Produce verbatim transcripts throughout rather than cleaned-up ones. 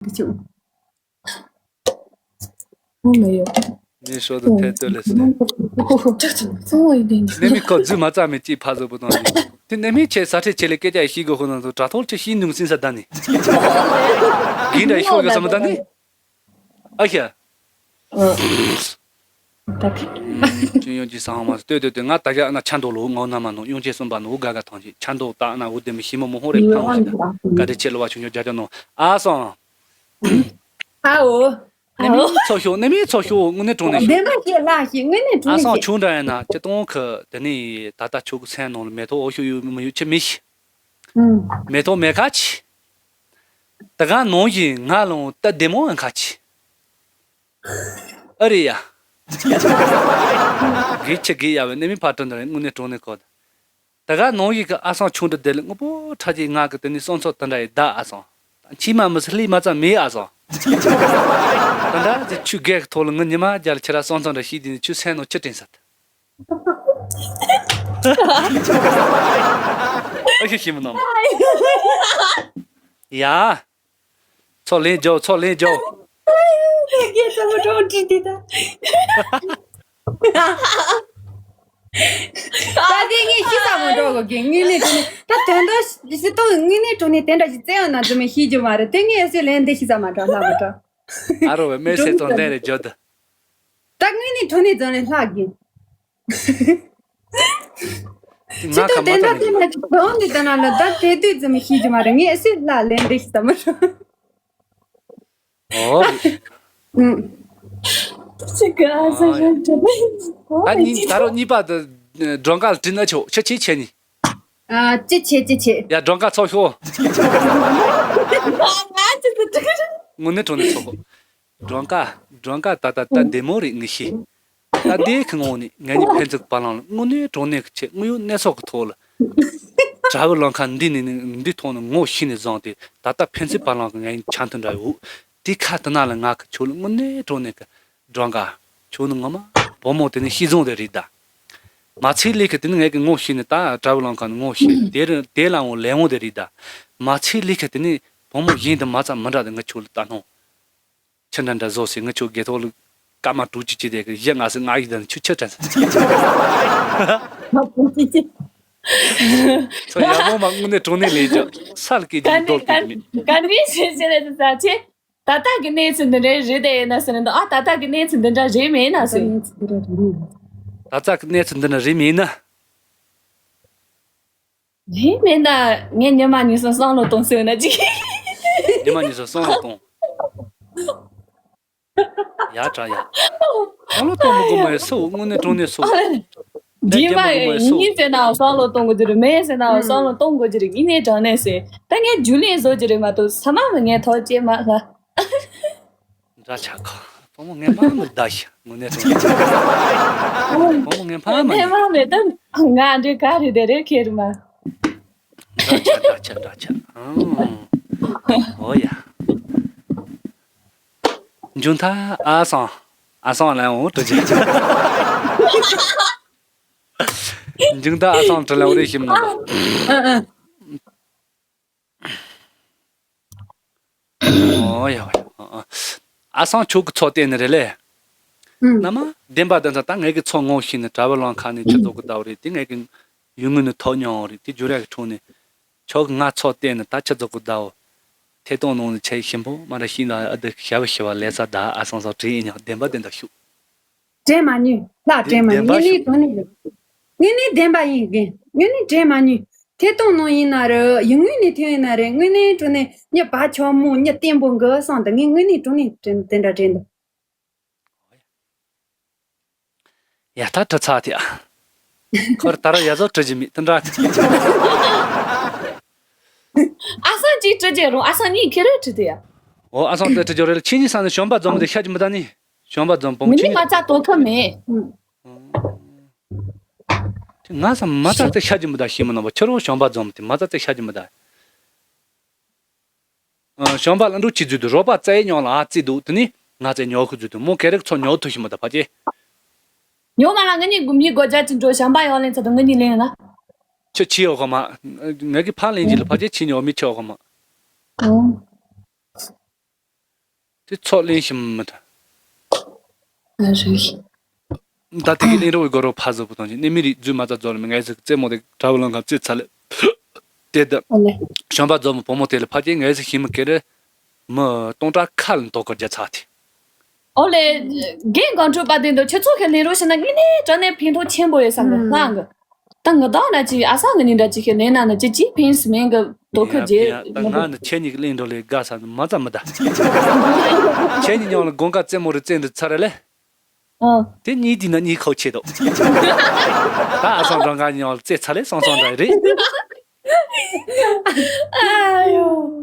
འདི་ཅུ། ཨོ་མེ་ཡོ། ངས་ཤོག་ཏུ་ཐལ་ལྟོས་ལས་ཟེར་ནས། ཙང་བ་ཡིན་ནས། ནད་མེད་ཁོ་རྫུས་མ་རྩ་མེད་ཅིག་ཕ་བཟོ་པོ་དང་། དེ་ནད་མེད་ཆེ་ས་ཁྲལ་ཆེ་ལས་སྐད་ཆ་ཤི་དགོས་ཁོ་ན་ཚོ་དྲ་ཐོག་ཆེ་ཤི་ནུས་སིན་ས་ད་ནི། གིན་འདྲ་ཤོག་ཡོད་ས་མ་ད་ནི། ཨ་ཤ། ད་ཁི། ཁྱོད་ཡོང་གི་སང་མ་ལྟོས་ལྟོས་ལྟོས། ང་ད་ག་ན་ཆ་མདོག་ལོ་ངོ་ན་མ་ནོ་ཡོང་ཆེ་གསུམ་པ་ནོ་ག་ག་ཐང་ཆེ་ཆ་མདོག་ད་ན་འུ་དེ་མི་ཤི་མོ་མོ་ཧོ་རེ་ཕང་ཞིག་ག་དེ་ཆེ་ལོ་བ་ཆུང་ཆུང་རྒྱ་རྒྱ་ནོ། ཨ་སང་། ཨའོ། ནི་མི་ཚོ་ཤོག་ནི་མི་ཚོ་ཤོག་དངོས་གནས་དྲང་གནས་ཤོག་བདེན་པ་ཞིག་ལ་ཞིག་དངོས་གནས་ཨ་དྲང་གནས་སང་ཞིག་ཆུང་འདྲ་ཡིན་ན་ཅི་གཏོང་ཁི་དེ་ནི་ད་ལྟ་ཆོག་གི་སེམས་ནང་ལ་མེ་ཏོག་འོ་ཤོག་ཡོད་མི་ཡོད་ཆི་མི་ཤི། ཨུམ། མེ་ཏོག་མེ་ཁ་ཆི། ད་ག་ནང་བཞིན་ང་ལོང་ད་བདེ་མོ་ཨན་ཁ་ཆི། ཨ་རེ་ཡ། གི་ཆི་གི་ཡ་བའི་ནི་མི་ཕ་དྲིན་དུ་རེ་དངོས་གནས་དྲང་གནས་གོ། ད་ག་ནང་བཞིན་གི་ཨ་སང་ཆུང་དུ་བསྡད་ལ་དངོས་པོ་ཁྲ་ཅིག་ང་གི་དེ་ནི་སོང་ཚོ་དེ་འདྲ་ཡི་ད་ཨ་སང་། ཕྱི་མ་མི་སི་ལི་མ་ཙམ་མེད་ཨ་སང་། དེ་འདྲ་ཅིག་ཆུ་རྒས་ཀྱི་ཐོག་ལ་ངི་ཉི་མ་རྒྱལ་ཁྱེད་ར་སོང་ཚོ་འདྲ་ཤིག་དེ་ནི་ཆུ་སེན་ནོ་ཆུ་དྲན་ས། ཨ་ཤི་ཤི་མི་ནོ། ཡ། ཚོ་ལེན་རྒྱོ་ཚོ་ལེན་རྒྱོ། ལྷན་རྒྱས་ཚོ་མོ་གྲོགས་འདྲི་འདི་ད། ད་དེ་ངས་ཤི་ས་མོ་གྲོགས་གོ་གི་དངོས་གནས་དྲང་གནས་ད་དོན་དག་ཤི་ཏོ་དངོས་གནས་དྲང་གནས་དེ་འདྲ་ཞིག་བཙལ་ཡོང་ན་འཛུམ་མི་ཤི་རྒྱུ་མ་རེད་དེ་ངས་ཨེ་སི་ལན་འདི་ཤི་ས་མ་གྲོགས་ལྷ་མ་གྲོགས། ཨ་རོ་བའི་མེ་སེ་ཙོ་ལན་རེ་རྒྱོ་ད། ད་དངོས་གནས་དྲང་གནས་འཛུམ་ལན་ལྷག་གི་ང་ཁ་མ་ཐོན་ནས་ཅི་གང་ནས་ད་ན་ལ་ད་དེ་དུས་ཙམ་ཤེས་ཀྱི་མ་རེད་ངས་སུས་ལ་ལན་འདེགས་ཙམ་མ་རེད། ཨོ། ཨུམ། ཅི་ག་ཨ་ས་རེད་དྲན་ཨ་ནི་ད་རོ་གཉིས་པ་དུ་སྒྲོན་ཁ་ལ་དྲིན་ཨ་ཆོ་ཤ་ཆེ་ཆེ་ནི། ཨ་ཅི་ཆེ་ཅི་ཆེ། ཡ་སྒྲོན་ཁ་ཚོ་ཤོ། ང་ཅི་ཟེར་དྲན། དངོས་གནས་དྲང་གནས་ཚོ་གོ། སྒྲོན་ཀ་སྒྲོན་ཀ་ད་ད་ད་བདེ་མོ་རེད་ངི་ཤེས། ད་དེ་ཁི་ངོ་ནི་ངེད་གཉིས་ཕན་ཚུན་བར་ལང་ལ་དངོས་གནས་དྲང་གནས་ཀྱི་ཆེད་དངོས་ཡོད་གནས་ཚུལ་གྱི་ཐོག་ལ། དྲ་བའི་ལང་ཁ་འདི་ནི་ནི་འདི་ཐོག་ནས་ངོ་ཤེས་ནས་བཟུང་སྟེ་ད་ལྟ་ཕན་ཚུན་བར་ལང་གི་ངའི་ཆ་མཐུན་འདྲ་ཡོད། དེ་ཁ་དེ་ན་ལ་ང་གི་ཆོ་ལ་དངོས་གནས་དྲང་གནས་ཀྱི་སྒྲོན་ཀ་ཆོ་ནི་ངོ་མ་བུ་མོ་དེ་ནི་ཤེས་བཟུང་དེ་རེད་ད། མ་ཚིག་ལས་ཀྱི་དེ་ནི་ངས་ཀྱི་ངོ་ཤེས་ནས་ད་དྲ་བའི་ལང་ཁ་ནི་ངོ་ཤེས་དེ་རུ་དེ་ལ་འོང་ལས་འོང་དེ་རེད་ད། མ་ཚིག་ལས་ཀྱི་དེ་ནི་བུ་མོ་གཞན་དུ་མ་ཚ་མི་འདྲ་དེ་ངི་ཆོ་ལ་ད་སྣང་། ཆི་འདྲ་འདྲ་བཟོ་ཟེར་ང་ཆོ་དགེ་ཐོག་ལ་སྐར་མ་དྲུག་ཅུ་ཅི་དེ་གི་བཞི་ལྔ་ཟེར་ལྔ་ཡི་དང་ཆུ་ཆི་དྲན་ཟེར། ཚོ་ཡག་མོ་མ་དངོས་གནས་དྲང་གནས་ལས་ཀྱང་ས་ལ་སྐད་ཀྱི་མདོག་སྐད་ཀྱི་མི། ག་འདྲའི་ཞེས་ཞེས་རེད་ཟེར་ཚེ། ད་ལྟ་གི་གནས་ཚུལ་འདི་འདྲ་རེད་དེ་ཡིན་ན་ཟེར་ནས་འདུག་ཨ་ད་ལྟ་གི་གནས་ཚུལ་འདི་འདྲ་རེད་མེད་ན་ཟེར། ད་ལྟ་གི་གནས་ཚུལ་འདི་འདྲ་རེད་མེད་ན། རེད་མེད་ན་ངས་ཉི་མ་ཉི་ཤུ་བསམ་བློ་གཏོང་ཟེར་ན་ཅི། ཉི་མ་ཉི་ཤུ་བསམ་བློ་གཏོང་། ཡ་དྲ་ཡ། བསམ་བློ་གཏོང་མི་དགོས་མ་ཡོད་སུ་དངོས་གནས་དྲང་གནས་སུ། རྗེས་མ་ཡིན་ཟེར་ན་བསམ་བློ་གཏོང་དགོས་ཀྱི་རེད་མེད་ཟེར་ན་བསམ་བློ་གཏོང་དགོས་ཀྱི་རེད་ངས་ནས་དྲང་གནས་ཟེར་ད་ངས་རྒྱུན་ལས་བཟོ་གྱི་རེད་མ་གཏོགས་ས་མ་མི་ངས་ཐོག་བཅད་མ་ལ། འདྲ་ཆགས་ཁ། བུ་མོ་ངན་པ་མི་གདའ་ཤི་དངོས་གནས་དྲང་གནས། བུ་མོ་ངན་པ་མི་གདའ། ངན་པ་མི་གདའ། ང་འདྲའི་ག་རེ་དེ་རེད་ཁྱེད་རི་མ། འདྲ་ཆགས་འདྲ་ཆགས་འདྲ་ཆགས། ཨང་། ཨོ་ཡ། འཇུང་ཐ་ཨ་སང་། ཨ་སང་ལ་འོ་དྲི་ཅི། འཇུང་ཐ་ཨ་སང་དྲི་ལ་འོ་རེ་ཞིམ་ནོ། ཨ་ཨ། ཨོ་ཡ་ཨོ་ཡ། ཨ་སང་ཆོག་གི་ཚོགས་བལྟས་ནི་རེད་ལེ། ཨུམ། ན་མ་བདེན་པ་བདེན་ཚ་ད་ངས་གི་ཚོགས་ངོ་ཤེས་ནི་དྲ་བ་ལང་ཁ་ནས་ཆུ་ཚོགས་གི་ཟླ་བ་རེད་དེ་ངས་གི་ཡུལ་ངོས་ནས་ཐོག་མྱོང་རེད་དེ་ཇུ་ར་གི་འཁྲུངས་ནས་ཆོག་གི་ང་ཚོགས་བལྟས་ནི་ད་ཆུ་ཚོགས་གི་ཟླ་བ་ཐད་གཏོང་ནང་ནས་ཆེ་ཞིམ་པོ་མ་ར་ཤིང་ལ་ཨ་ད་ཤ་བ་ཤི་བ་ལས་ས་ད་ཨ་སང་སང་བྲིས་ཡིན་ཡང་བདེན་པ་བདེན་ད་ཤུགས། དྲན་མ་ཉུས། ལྷག་དྲན་མ་ཉུས། དངོས་གནས་དྲང་གནས་རེད། དངོས་གནས་བདེན་པ་ཡིན་གི་དངོས་གནས་དྲན་མ་ཉུས། ཐད་གཏོང་ནང་ཡིན་ན་རེད་ཡུལ་དངོས་ནས་ཐོན་ཡིན་ན་རེད་དངོས་གནས་དྲང་གནས་མྱི་བ་ཆོག་མོ་མྱི་བརྟན་པོ་འགི་སང་དེ་ངས་དངོས་གནས་དྲང་གནས་དྲན་དེ་འདྲ་དྲན་འདུག་ཡ་ད་དྲི་ཚ་དེ་ཨ། ཁོར་ད་ར་ཡ་བཟོ་དྲི་གི་མེད་དེ་འདྲ། ཨ་སང་གཅིག་དྲི་རྒྱུ་རུང་ཨ་སང་གཉིས་ཁེ་རེ་དྲི་དེ་ཡ། འོ་ཨ་སང་དེ་དྲི་རྒྱུ་རེད་ལ་ཁྱེད་གཉིས་སང་ནས་བྱམས་པ་འཛོམས་དེ་ཤ་གི་མི་ད་ནི། བྱམས་པ་འཛོམས་བུ་མོ་མི་ཁྱེད་ནི་མ་གཉིས། ཚ་དོ་ཁ་མེད། ང་ས་མ་ཚ་དེ་ཤ་གི་མི་ད་ཤི་མི་ནང་པ་ཁྱེད་རང་བྱམས་པ་འཛོམས་དེ་མ་ཚ་དེ་ཤ་གི་མི་ད། ཨ། བྱམས་པ་ལ་འགྲོ་ཅི་བརྫུས་འདུག་རོགས་པ་བཙལ་མྱོང་ལ་ཨ་བརྩིས་འདུག་དེ་ནི་ང་བཙལ་ཉོ་ཁུ་བརྫུས་འདུག་མོ་ག་རེ་ཚོ་ཉོ་ཐུབ་ཤི་མི་ད་ཕ་ཅེ། ཉོ་མ་ལ་ང་གཉིས་མི་སྒོ་རྒྱག་ཅིག་འགྲོ་བྱམས་པ་ཡོང་ལེན་ཚ་དང་ང་གཉིས་ལེན་ཡོང་ན། ཁྱོད་ཕྱི་ཡོད་གོ་མ། ངས་ཀྱི་ཕ་ལེན་གྱི་ལ་ཕ་ཅེ་ཕྱི་ཉོ་མི་ཁྱོད་གོ་མ། ཨོ། དེ་ཚོགས་ལེན་ཞིམ་མི་འདྲ། ཨ་རེད། ད་དེ་གི་ལེན་རོགས་གོ་རོ་ཕ་ཟོ་བུ་དང་ཅི་ནི་མི་རིགས་རྫུས་མ་ཙ་རྫོགས་ལ་མི་ངའི་ཟིག་རྩེད་མོ་དེ་གྲྭ་བུ་ལང་ཁ་རྩེད་ཚ་ལེ། དེ་ད་ཨོ་ལེ། ཤམ་པ་རྫོགས་མོ་བུ་མོ་དེ་ལ་ཕ་ཅེ་ངའི་ཟིག་ཞིམ་མི་ཀེ་རེ། མི་སྟོང་ཕྲག་ཁ་ལ་མདོ་ཀར་རྒྱ་ཚ་དེ། ཨོ་ལེ། རྒན་གང་འཕྲོད་པ་དེ་འདུག་ཁྱོད་ཚོ་གི་ལེན་རོགས་ཞིག་ན་ངས་ནི་དྲ་ནས་ཕན་ཐོགས་ཆེན་པོ་ཡོད་བསམ་གི་ལྷང་གི། ད་ངི་དང་ན་ཅི་ཨ་སང་གི་ནི་འདྲ་ཅི་ཞིག་ལེན་ན་ནི་ཅི་ཅི་ཕན་སི་མེན་གི་དོ་ཁུ་རྗེ་ཡ་ད་ང་ནི་ཁྱེད་གཉིས་ཀྱི་ལེན་འགྲོ་ལས་དགའ་ས་ནི་མ་ཙམ་མི་ད། ཁྱེད་གཉིས་མཉམ་ལ་དགོང་ཁ་རྩེད་མོ་རེ་རྩེད་འདི་ཚར་རེ་ལེ། ཨ། དེ་གཉིས་དེ་ན་གཉིས་ཁོ་ཆེ་དོ། ད་ཨ་སང་རང་ག་མཉམ་ལ་རྩེད་ཚར་ལེ་སང་སང་འདྲ་རེད། ཨ་ཡོ།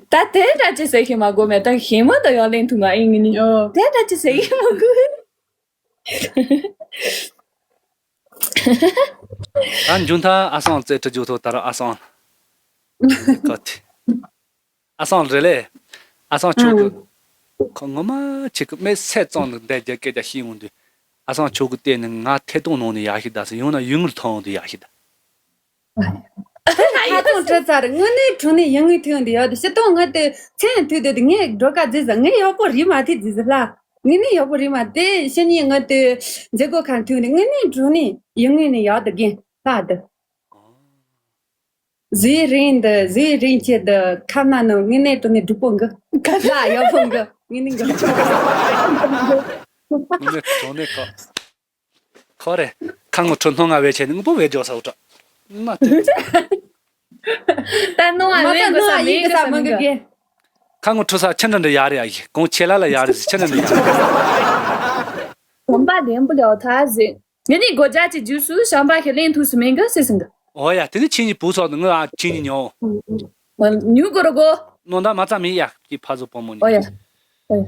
ད་དེ་འདྲ་ཅི་ཟེར་ཤེས་མ་དགོས་མེད་ད་ཤེས་མ་ད་ཡང་ལེན་ཐུབ་མ་ཨིན་ངི་ནི་ཨོ། དེ་འདྲ་ཅི་ཟེར་ཤེས་མ་དགོས། ད་མཇུག་མཐའ་ཨ་སང་རྩེ་ཁྲི་རྒྱུག་ཐོག་ད་ར་ཨ་སང་། ཀ་ཐི། ཨ་སང་རེ་ལེ། ཨ་སང་ཆོག་གི། ཁོ་ངོ་མ་ཆེ་གི་མེ་སེ་ཙང་ནི་འདས་རྒྱ་སྐད་རྒྱ་ཤེས་འོང་དུས། ཨ་སང་ཆོག་གི་བལྟས་ནི་ང་ཐད་གཏོང་ནང་ནས་ཡག་ཤི་ད་སི་ཡོང་ན་ཡུལ་ངོར་ཐོན་འོང་དུས་ཡག་ཤི་ད། ཁ་ཐོང་ཁྲི་ཚར་དངོས་གནས་དྲང་གནས་ཡིན་ངེས་ཐོན་འདི་ཡོད་དེ་སྤྱི་དོན་ངས་དེ་མཚན་ཐོས་དེ་དེ་ངས་སྒྲོ་ཀ་རྫི་ཟ་ངས་ཡག་པོ་རིག་མ་ཐེ་རྫི་ཟ་ལ། ངས་ནི་ཡག་པོ་རིག་མ་དེ་ཤེས་ཉིན་ངས་དེ་མཛད་སྒོ་ཁར་ཐོན་དེ་དངོས་གནས་དྲང་གནས་ཡིན་ངེས་ནི་ཡག་དེ་རྒན་ལྷ་དེ། ཟི་རིན་དེ་ཟི་རིན་ཆེ་དེ་ཁམ་ན་ནི་དངོས་གནས་དྲང་གནས་སྒྲུབ་པོ་འགི་ལྷ་ཡག་པོ་འགི་དངོས་གནས་འགི། དངོས་གནས་དྲང་གནས་ཁ། ཁོ་རེ། ཁ་ངོ་ཁྲོ་སྣང་ང་བས་ཆེ་ནི་དངོས་པོ་བས་འཇོག་ས་འུ་ཏྲ། མ་ཏི། ད་སྣང་བ་མ་བས་ད་གོ་ས་སྣང་མེད་ཡིན་གི་གི་ས་ས་མི་མི་གི་གི་གི། ཁ་ངོ་ཁྲོ་ས་ཆི་འདྲ་འདྲ་ཡ་རེ་ཡ་ཡི་གོང་ཆེ་ལ་ལ་ཡ་རེ་སི་ཆི་འདྲ་འདྲ་ཡ་རེ། བོམ་པ་ལེན་པོ་ལེའོ་ཐ་ཟེ། ངེད་ནི་སྒོ་རྒྱག་ཅིག་རྒྱུགས་སུ་ཤམ་པ་ཁེ་ལེན་ཐུག་སུ་མེད་གི་སེ་སིང་གི། ཨོ་ཡ་དེ་ནི་ཆི་ཉི་བུ་སོགས་ནི་ངོ་ཨ་ཆི་ཉི་ཉོ། ཉུ་གོ་རོ་གོ། ནོ་ད་མ་ཙ་མི་ཡ་ཀི་ཕ་ཟོ་པོ་མོ་ནི། ཨོ་ཡ། ཨོ་ཡ།